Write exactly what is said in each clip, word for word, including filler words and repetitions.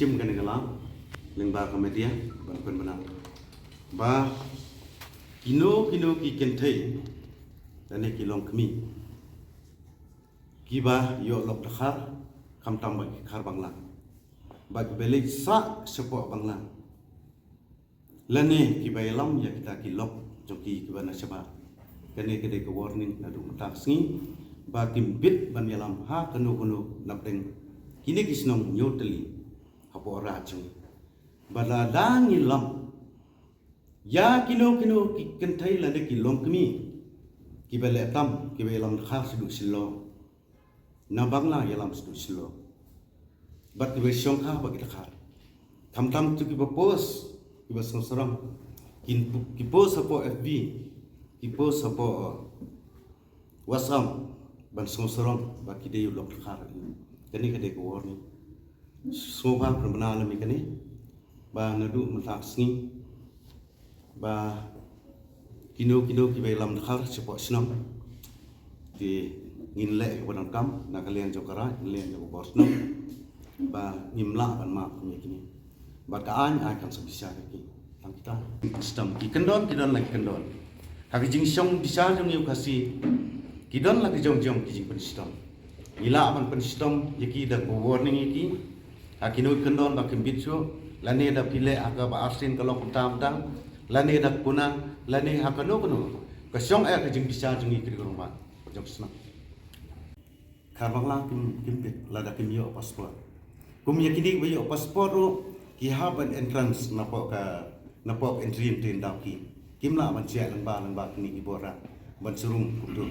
Shim kane ka liang lyngba ka media ban pynbna ba kino kino ki kynthei lane ki longkmie kiba ïoh lok dkhar, khamtam ba ki khar Bangla, ba kiba leit sah shapoh Bangla, lane kiba ïalam ïa kita ki lok jong ki kiba na shabar. Kane ka dei ka warning naduh mynta ka sngi ba kim bit ban ïalam ha kano kano napdeng kine ki shnong hynñiew tylli hapoh Raid jong ngi. Ba lada ngi lam ïa kino kino ki kynthei lane ki longkmie kiba leh tam, kiba ïalam dkhar shaduh Shillong, na Bangla ïalam shaduh Shillong, bad kiba shongkha bad ki dkhar. Khamtam tu kiba post, kiba sngewsarong, ki, ki post hapoh F B, ki post hapoh, uh, WhatsApp ban sngewsarong ba ki dei u lok dkhar. Kane ka dei ka warning. Sngewbha pynbna lem ïa kane ba naduh mynta ka sngi ba kino kino kiba ïalam dkhar shapoh shnong, te ngin leh ïa kaba donkam na ka liang jong ka Raid, na ka liang jong ka bor shnong, ba ngim lah ban map kum ïa kine. Bad ka aiñ, aiñ kan sa bishar ïa ki. Tang kita. Stem ki kyndon, ki don la ki kyndon. Ha ka jingshong bishar jong ngi u Khasi, ki don la ki jong jong ki jingpynshitom. Ngi lah ban pynshitom ïa ki da ka warning ïa ki. Ha kino ki kyndon ba kim bit shuh, lane da phi leh ha kaba arsien ka lok kumta kumta, lane da ka kuna, lane ha kano kano ka shong eh ka jingbishar jong ngi ki rangbah jong shnong. Khar Bangla kim, kim bit lada kim ïoh passport. Kum ïa kine ba ïoh passport ruh ki hap ban entrance napoh ka, napoh ka entry, entry daw ki. Kim lah ban shah lyngba lyngba kine ki bor Raid ban shu rung kumtu,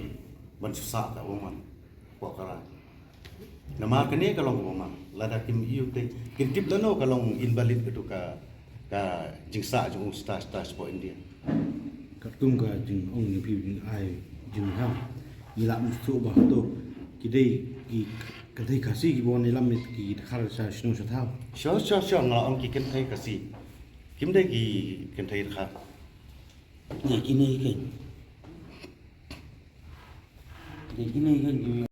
ban shu sah ka bamon hapoh ka Raid. Namar kane ka long kaba ma, lada kim ïoh te kim tip lano ka long invalid katu ka, ka jingsah jong u stas stas hapoh India. Katkum ka jingong jong phi, jingai jingmaham, ngi lah ban shu ba hato ki dei ki kynthei Khasi kiba wan ïalam ïa ki dkhar sha shnong sha thaw. Sure, sure, sure, nga la ong ki kynthei Khasi, kim dei ki kynthei dkhar. Dei kine ki, dei kine ki.